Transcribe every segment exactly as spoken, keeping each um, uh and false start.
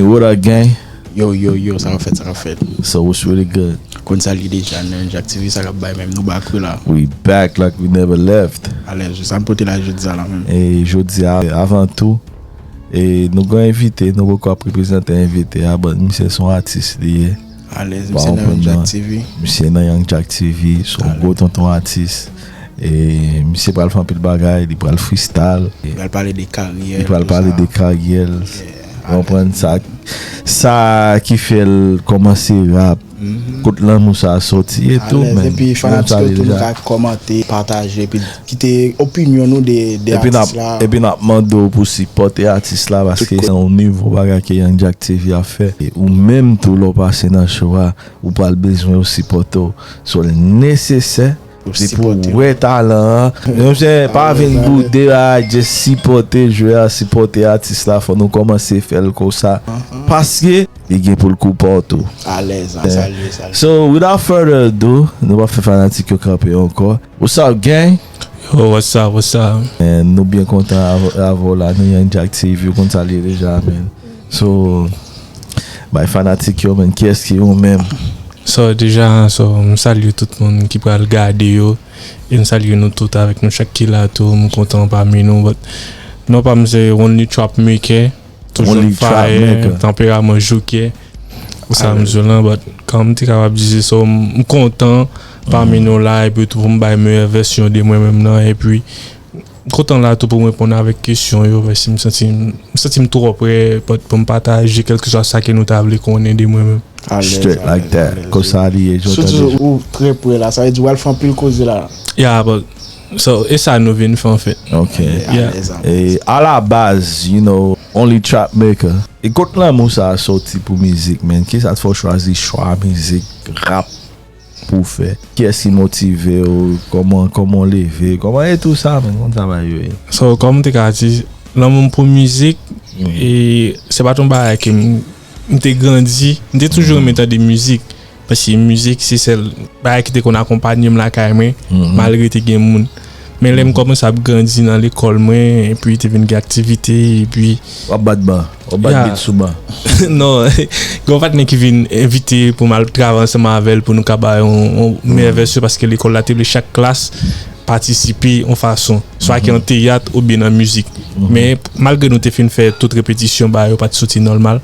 What up, gang? Yo, yo, yo, sa k ap fèt, sa k ap fèt? So, what's really good? Konn sa li deja, nan Jack T V, sa k ap bay menm, nou back wi la. We back like we never left. Alèz, sa m pote la jodi a la menm. E jodi a, avan tou, e nou gen envite, nou poko ap reprezante envite a, but misye se yon atis li ye. Alèz, misye nan Young Jack T V. Misye nan Young Jack T V, se yon gwo tonton atis. E misye pral fè anpil bagay, li pral freestyle. Li pral pale de karyè l. Li pral pale de karyè l. Ou konprann sa, sa ki fè l kòmanse rap. Kot lanmou sa a soti e tou, man. Epi fanatik yo tou nou ka kòmante, pataje, epi kite opinyon nou de, de atis la. Epi n ap mande w pou sipòte atis la, paske se yon nivo bagay ke Young Jack T V ap fè. E ou menm tou, lè w pase nan show a, ou pral bezwen yo sipòte w. So, l nesesè depi w wè talan an. Menm si pa vin boude a, just sipòte jwè a, sipòte atis la, fò nou kòmanse fè l konsa. Paske li gen pou l koupe w tou. Alèz, an salye, salye. So, without further ado, nou p ap fè fanatik yo kanpe ankò. What's up, gang? Yo, what's up, what's up? Man, nou byen kontan avè w la, nou Young Jack T V, ou konn sa l ye deja, man. So, bay fanatik yo, man, kiyès ki ou menm? So, deja, so, m salye tout moun ki pral gade yo, e m salye nou tout avèk nou chak ki la tou, m kontan pami nou, but non pa m se Only Trap Maker. Toujou on fire, tanperaman joker. Ou sa m di w lan, but kan m te kapab di se sa, m kontan pami nou la, epi tou pou m bay meyè vèsyon de mwen menm nan, epi m kontan la tou pou m reponn avèk kesyon yo, paske m santi m, m santi m twò prè, but pou m pataje kèlkeswa sa ke nou ta vle konnen de mwen menm. Straight like that. Konsa li ye, jan w tande. Sitou ou trè prè la, sa vle di w al fè anpil koze la. Yeah, but So, e sa nou vin fè anfèt. Ok. E alabaz, you know, Only Trap Maker. E kot lanmou sa a soti pou mizik, man? Kisa t fè w chwazi chwa mizik rap pou w fè? Kiyès ki motive w? Kòman, kòman w leve? Kòman e tou sa, man? Kòman sa bagay yo ye? So, kòm m te ka di, lanmou m pou mizik, e se pa t yon bagay ke m, m te grandi, m te toujou renmen tande mizik. Paske mizik se sèl bagay ki te konn akonpanye m lakay mwen, malgre te gen moun. Men lè m kòmanse ap grandi nan lekòl mwen, epi te vin gen aktivite, epi. W ap bat ban, w ap bat beat sou ban. Non, gen yon patnè ki vin envite pou m al travay ansanm avè l pou nou ka bay yon, yon meyè vèsyon, paske lekòl la te vle chak klas patisipe yon fason, swa ki an teyat oubyen nan mizik. Men malgre nou te fin fè tout repetisyon, bagay yo pa t soti nòmal.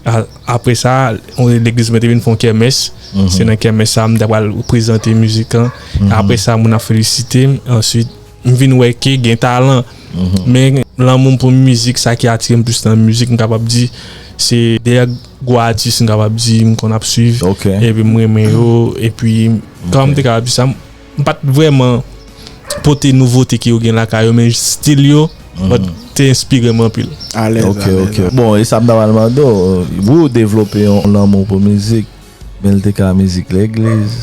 A- Apre sa, legliz mwen te vin fè yon kèmès. Se nan kèmès sa a m ta pral prezante mizik lan. Apre sa, moun ap felisite m. Answit, m vin wè ke gen talan. Men lanmou m pou mizik, sa ki atire m plis nan mizik, m kapab di, se dèyè gwo atis m kapab di m konn ap swiv. Epi m renmen yo. Epi, kòman m te kapab di sa? M pa t vrèman pote nouvote ke yo gen lakay yo, men stil yo, but te enspire m anpil. Alèz, alèz. Ok, ok. Bon, e sa m ta pral mande w, ou devlope yon lanmou pou mizik, men l te ka mizik legliz.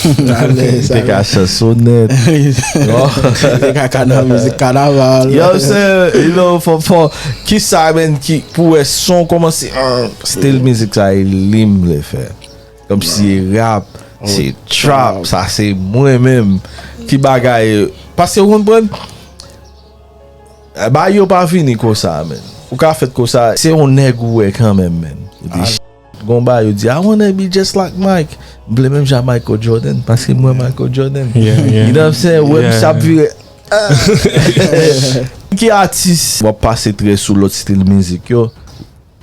Alèz, alèz. Li te ka chansonèt. Li te ka kana-, mizik kanaval. You know what I'm saying? You know, fò, fò, kisa, man, ki, pou wè son kòmanse, ah, stil mizik sa, e li m vle fè. Kòmsi e rap, se trap, sa se mwen menm. Ki bagay, paske ou konprann, bagay yo pa vini konsa, man. Ou ka fèt konsa, se yon nèg ou wè kanmenm, man. Ou di, gon bagay, ou di, "I wanna be just like Mike." M vle menm jan Michael Jordan, paske mwen Michael Jordan. You know what I'm saying? Ou wè misye ap vire. Ki atis w ap pase trè sou lòt stil mizik yo?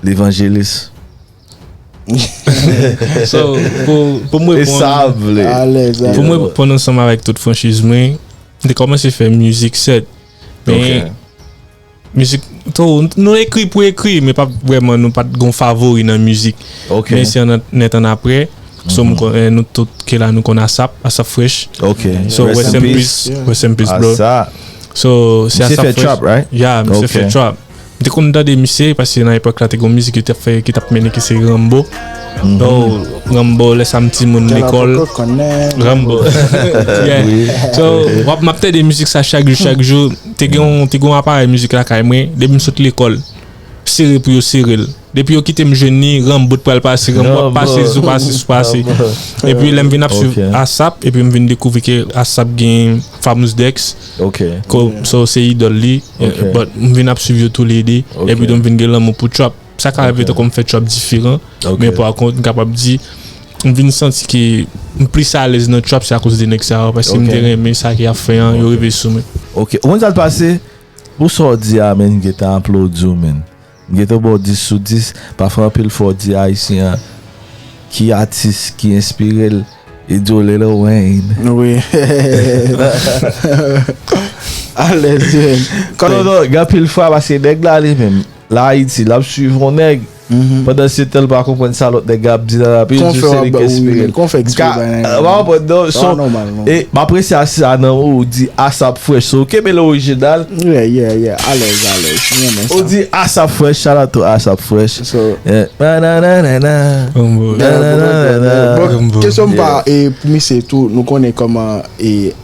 Levanjelis. So, pou, pou mwen reponn, pou mwen reponn ansanm avèk tout franchiz mwen, m te kòmanse fè mizik sèt. Men mizik, tou, nou ekri pou ekri, men pa vrèman, nou pa t gon favori nan mizik. Men se an, nèt an apre, so m konnen nou tout ke la nou konn Asap, Asap Fresh. So, rest in peace, rest in peace, bro. So, se Asap Fresh. Yeah, misye fè trap. M te konn tande misye, paske nan epòk la, te gon mizik yo t ap fè, ki t ap mennen ki se Rambo. Oh, Rambo, lè sa m timoun lekòl. Rambo. Yeah. So, w ap, m ap tande mizik sa chak jou, chak jou. Te gen yon, te gen yon aparèy mizik lakay mwen, depi m sot lekòl, sere pou yo sere l. Depi yo kite m jwenn li, Rambo t pral pase, Rambo ap pase, sou pase, sou pase. Epi lè m vin ap swiv Asap, epi m vin dekouvri ke Asap gen Famous Dex. So, se idòl li. But m vin ap swiv yo toulede. Epi tou m vin gen lanmou pou trap. Sa ka rive tankou m fè trap diferan, men pa kont, m kapab di, m vin santi ke m plis alèz nan trap, se akoz de nèg sa yo, paske m te renmen sa ke y ap fè an, yo rive sou mwen. Ok, ou konn sa l pase? Pou sa w di a, men, m gentan aplodi w, men. M gentan ba w dis sou dis, pafwa anpil fwa w di Ayisyen an, ki atis ki enspire l, e di w Lil Wayne. Wi. Alèz, men. Non, non, gen anpil fwa, paske nèg la li menm, la Ayiti, l ap swiv yon nèg, pandan se tan l pa konprann sa lòt nèg ap di nan rap, li di se li ki enspire l. Ou pa konprann non. So, e, m apresye sa nan ou, ou di ASAP Fresh. So, ou kenbe l orijinal. Yeah, yeah, yeah. Alèz, alèz. M renmen sa. Ou di ASAP Fresh, shout out to ASAP Fresh. So, eh, nananana. Bon, kesyon m pa, e, pou misye tou, nou konnen kòman, e,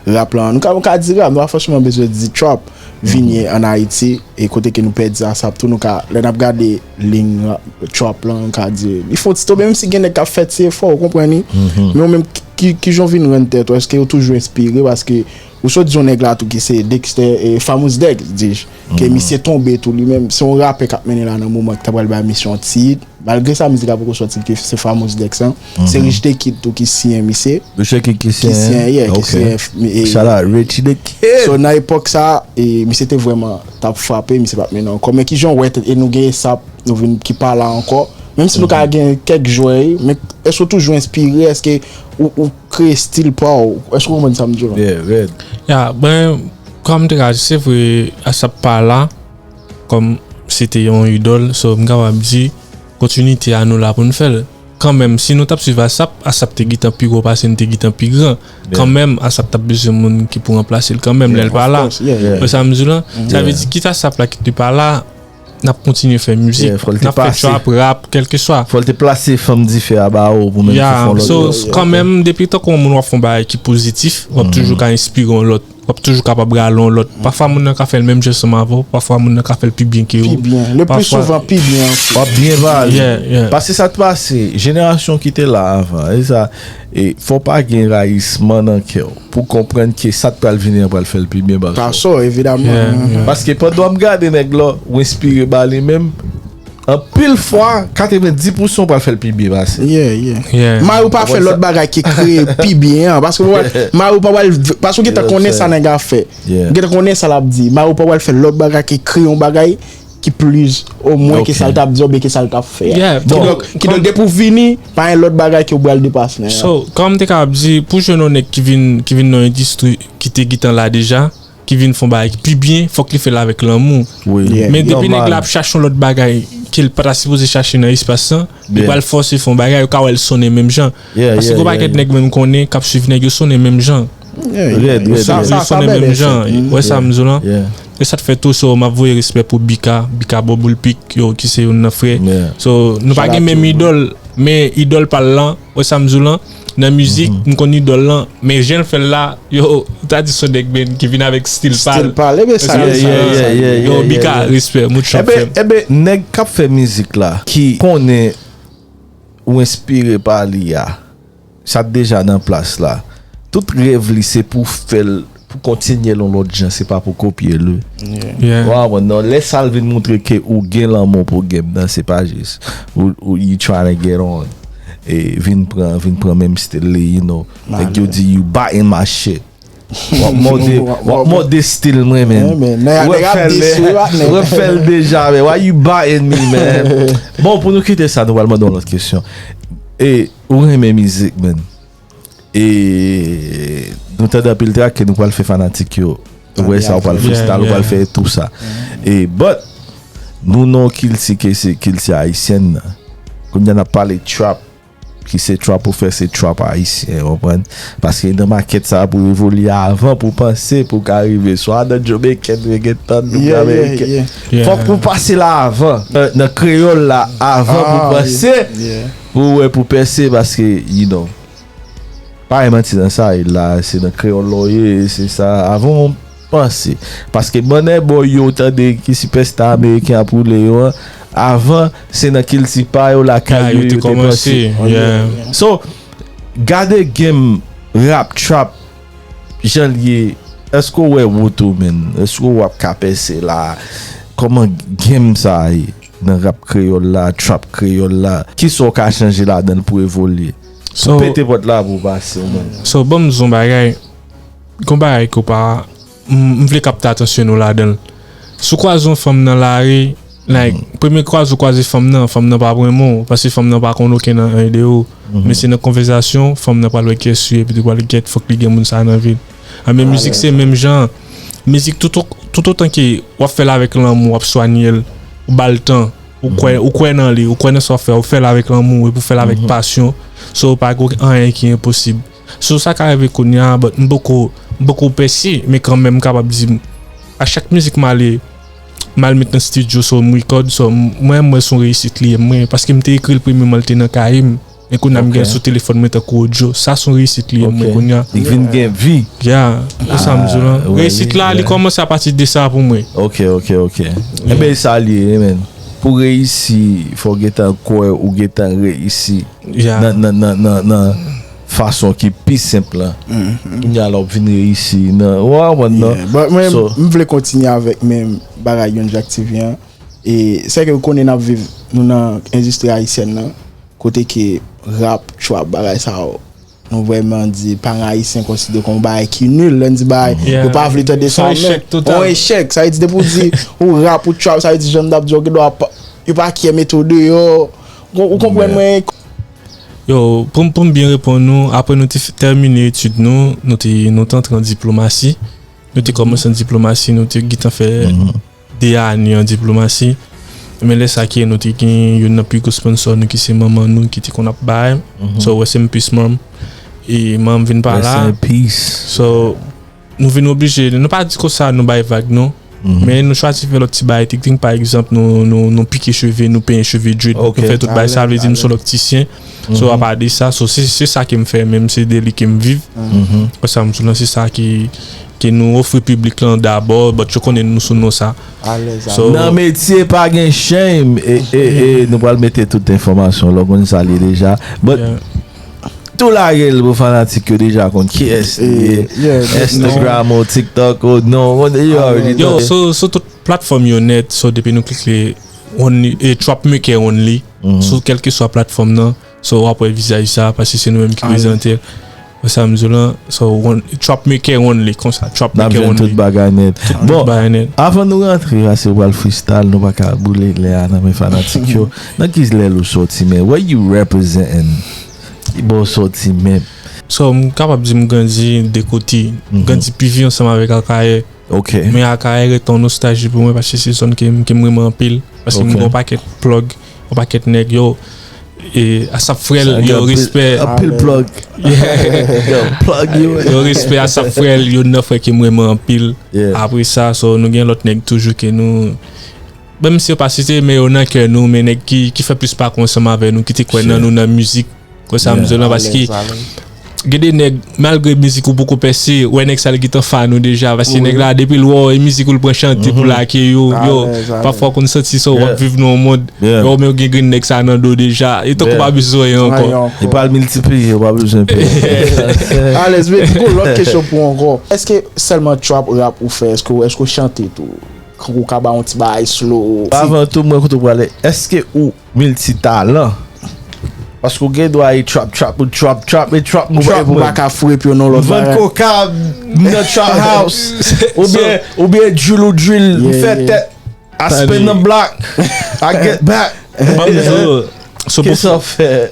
rap lan. Nou ka, nou ka di rap, nou pa fòseman bezwen di trap. Vini an Ayiti, e kote ke nou pèdi ASAP tou, nou ka, lè n ap gade liy trap lan, nou ka di, li fè yon ti tonbe, menm si gen nèg k ap fè ti efò, ou konprann li. Men ou menm, ki, ki, kijan w vin rann tèt ou, èske ou toujou enspire, paske ou sot di yon nèg la tou ki se Dexter, e, Famous Dex, di, ke misye tonbe tou li menm, se yon rapè k ap mennen la nan moman ki ta pral bay misye yon ti hit, malgre sa mizik la poko sòti, ke se Famous Dex lan, se Rich the Kid tou ki siyen misye. Rich the Kid ki siyen, yeah, ki siyen, e, shout out Richie the Kid. So, nan epòk sa, e, misye te vrèman t ap frape, misye p ap mennen ankò. Men kijan w wè, e nou gen ASAP, nou vin ki pa la ankò. Menm si nou ka gen kèk jwè, men èske w toujou enspire? Èske ou, ou kreye estil pa w? Èske w konprann sa m di w la? Yeah, red. Ya, ben, kòm m te ka di, se vre, ASAP pa la, kòm se te yon idòl, so, m kapab di, kontinite a nou la pou n fè l. Kanmenm, si nou t ap swiv ASAP, ASAP te gentan pi gwo pase n, te gentan pi gran. Kanmenm, ASAP t ap bezwen moun ki pou ranplase l kanmenm, lè l pa la. Ou wè sa m di w la? Sa vle di, kit ASAP la ki te pa la, n ap kontinye fè mizik, n ap fè trap, rap, kèlkeswa. Fò l te plase fanm dife a ba ou pou menm tou fè yon lòt. So, kanmenm, depi tankou yon moun w ap fè yon bagay ki pozitif, w ap toujou ka enspire yon lòt. W ap toujou kapab rale yon lòt. Pafwa moun nan ka fè l menm jan ansanm avè w, pafwa moun nan ka fè l pi byen ke ou. Pi byen. Le pli souvan, pi byen ankò. W ap byen pale. Yeah, yeah. Paske sa t pase, jenerasyon ki te la avan, e sa, e fò w pa gen rayisman nan kè w pou w konprann ke sa k pral vini an pral fè l pi byen pase w. Pase w, evidaman. Yeah, yeah. Paske pandan w ap gade nèg la, w enspire ba li menm, anpil fwa, katrevenndis pousan w pral fè l pi byen pase. Yeah, yeah. Mari w pa fè lòt bagay ki kreye pi byen an. Paske w pa, mari w pa pral, paske w gentan konnen sa nèg a fè. Ou gentan konnen sa l ap di. Mari w pa pral fè lòt bagay ki kreye yon bagay ki plis, omwen, ke sa l t ap di oubyen ke sa l t ap fè a. Kidonk, kidonk, depi w vini, pa gen lòt bagay ke w pral depase nan. So, kòm m te kapab di, pou jwenn yon nèg ki vin, ki vin nan yon endistri ki te gentan la deja, ki vin fè yon bagay ki pi byen, fòk li fè l avèk lanmou. Men depi nèg la ap chache yon lòt bagay ke l pa ta sipoze chache nan espas lan, li pral fòse fè yon bagay, ou ka wè l sonnen menm jan. Paske gen yon pakèt nèg menm konnen k ap swiv nèg yo sonnen menm jan. Yo sonnen menm jan. Ou wè sa m di w lan? E sa t fè tou, so, m ap voye respè pou Bika, Bika Bò Boul Pik, yo, ki se youn nan frè. So, nou pa gen menm idòl, men idòl pa l lan, ou wè sa m di w lan? Nan mizik, m konn idòl lan, men jan l fè l la, yo, ou ta di se yon nèg menm ki vin avèk stil pa l. Stil pa l, e ben sa. Yo, Bika, respè, much love, frè m. Eben, nèg k ap fè mizik la, ki konnen ou enspire pa li a, sa t deja nan plas la. Tout rèv li se pou fè l, pou kontinye l yon lòt jan, se pa pou kopye l. Ou konprann non, lè sa l vin montre ke ou gen lanmou pou game nan, se pa jis ou, ou, you trying to get on. E vin pran, vin pran menm stil li, you know. Nèg yo di you biting my shit. W ap mòde, w ap mòde stil mwen, man. Ou ap fè l, ou ap fè l deja, man. Why you biting me, man? Bon, pou nou kite sa, nou pral mande yon lòt kesyon. E ou renmen mizik, man. E nou tande anpil trak ke nou pral fè fanatik yo wè sa, ou pral freestyle, ou pral fè tou sa. E, but, nou nan yon kilti ke se kilti ayisyèn nan. Kounye a n ap pale trap, ki se trap ou fè, se trap ayisyen, ou konprann? Paske nan makèt sa pou evolye avan, pou panse, pou ka rive swa nan Jamaican reggaeton, oubyen American. Fòk ou pase la avan. Nan, nan kreyòl la, avan pou panse, pou wè, pou pèse, paske, you know, pa gen manti nan sa, e la, se nan kreyòl la w ye, se sa. Avan w panse. Paske mannè bòy yo tande ki sipèsta ameriken ap woule yo an, avan, se nan kilti pa yo lakay yo, yo te panse. So, gade game rap, trap, jan l ye, èske w wè wout ou, man? Èske w ap ka pèse la? Kòman game sa a ye? nan rap kreyòl la, trap kreyòl la? Kisa w ka chanje ladan l pou evolye? Pou pete pòt la pou w pase, ou menm. So, ban m di w yon bagay. Gon bagay ke w pa, m, m vle kapte atansyon nou ladan l. Si w kwaze yon fanm nan lari, like, premye kwaze w kwaze fanm nan, fanm nan p ap renmen w, paske fanm nan pa konn okenn anyen de ou. Men se nan konvèsasyon, fanm nan pral wè kiyès ou ye, epi li pral gèt, fòk li gen moun sa nan vi l. Anben, mizik se menm jan. Mizik tout, tout otan ke w ap fè l avèk lanmou, w ap swanye l, ou ba l tan, ou kwè, ou kwè nan li, ou kwè nan sa w ap fè, ou fè l avèk lanmou, epi ou fè l avèk pasyon. So, pa gen anyen ki enposib. So, sa ka rive kounye a, but m poko, m poko pèse, men kanmenm m kapab di, a chak mizik m ale, m al met nan studio, so m record, so m, mwen, mwen se yon reyisit li ye, mwen, paske m te ekri l premye, mwen, l te nan kay m. Men kounye a m gen sou telefòn mwen tankou audio. Sa se yon reyisit li ye, mwen, kounye a. Li vin gen vi. Yeah, se sa m di w lan. Reyisit la, li kòmanse apati de sa pou mwen. Ok, ok, ok. Enben, sa li ye, man. Pou reyisi, fò w gentan kwè ou gentan reyisi. Yeah. Nan, nan, nan, nan, nan fason ki pi senp lan. Kounye a la w ap vin reyisi nan, w a konprann nan. Yeah, but mwen, so, m vle kontinye avèk menm bagay Young Jack T V an. E sèke ou konnen n ap viv, nou nan endistri ayisyèn nan, kote ke rap, trap, bagay sa yo, nou vrèman di paran ayisyen konsidere kòm yon bagay ki nil. Lè n di bagay, yo pa vle tande sa menm. Yon echèk total. Yon echèk. Sa vle di depi w di ou rap, ou trap, sa vle di jan m t ap di w, gen dwa pa, yo pa kè mete w deyò. Ou, ou konprann mwen? Yo, pou m, pou m byen reponn nou, apre nou te f-, tèmine etid nou, nou te, nou te antre an diplomasi. Nou te kòmanse an diplomasi, nou te gentan fè de ane an diplomasi. Men lè sa ki ye, nou te gen youn nan pi gwo sponsò nou ki se manman nou ki te konn ap bay. So, rest in peace, manm. E manman vin pa la. Rest in peace. So, nou vin oblije, nou pa di konsa nou bay vag, non. Men nou chwazi fè lòt ti bagay teknik, pa egzanp, nou, nou, nou pike cheve, nou penyen cheve dread, nou fè tout bagay sa, vle di m se yon lòktisyen. So, apa de sa, so, se, se sa ke m fè, menm se de li ke m viv. Konsa, m sou lan, se sa ki, ke nou ofri piblik lan dabò, but yo konnen nou sou non sa. Alèz. So, nan metye pa gen shame, e, e, e nou pral mete tout enfòmasyon, lè w konn sa li ye deja. But tou lage l pou fanatik yo deja konn kiyès li ye. Instagram ou TikTok ou non, you already know. Yo, sou, sou tout platfòm yo nèt, so depi nou klike only, e, Trap Maker only, sou kèlkeswa platfòm nan, so w ap wè vizaj sa, paske se nou menm ki prezante l. Wè sa m di w lan, so, one, Trap Maker only, konsa, Trap Maker only. N ap jwenn tout bagay nèt. Bon, tout bagay nèt. Avan nou rantre, paske w pral freestyle, nou pa ka boule lè a nan men fanatik yo. Nan ki lèl ou sòti, men? Where you representing? Ki bò w sòti menm? So, m kapab di m grandi de kote. M grandi pi vye ansanm avèk Akayè. Ok. Men Akayè ret yon nostalji pou mwen, paske se zòn ke m, ke m renmen anpil. Paske m gen yon pakèt plug, yon pakèt nèg, yo, e, Asap Frèl, yo, respè. Anpil plug. Yo, plug, yo. Yo, respè Asap Frèl, youn nan frè ke m renmen anpil. Apre sa, so, nou gen lòt nèg toujou ke nou, menm si yo pa site, men yo nan kè nou, men nèg ki, ki fè plis pakou ansanm avè nou, ki te kwè nan nou, nan mizik. Konsa m di w lan, paske gen de nèg, malgre mizik ou poko pèse, wè nèg sa l gentan fan ou deja, paske nèg la, depi l wè w, e mizik ou l pran chante pou lake yo, yo, pafwa w konn santi sa w ap viv nan yon mond, yo, men w gen grenn nèg sa nan do w deja, e tankou w pa bezwen anyen ankò. Li pral miltipliye, ou pa bezwen peye. Alèz, men gon lòt kesyon pou w ankò. Èske sèlman trap rap ou fè? Èske, èske w chante tou? Kankou w ka ba yon ti bagay slow. Avan tou, mwen kote w prale. Èske ou miltitalan? Paske w gen dwa e trap, trap, ou trap, trap, e trap, m trap, ou pa ka frap yo nan lòt bagay. M vann koka nan trap house. Oubyen, oubyen drill ou drill. M fè tèt. I spin the block. I get back. Ban m di w, so pou fè.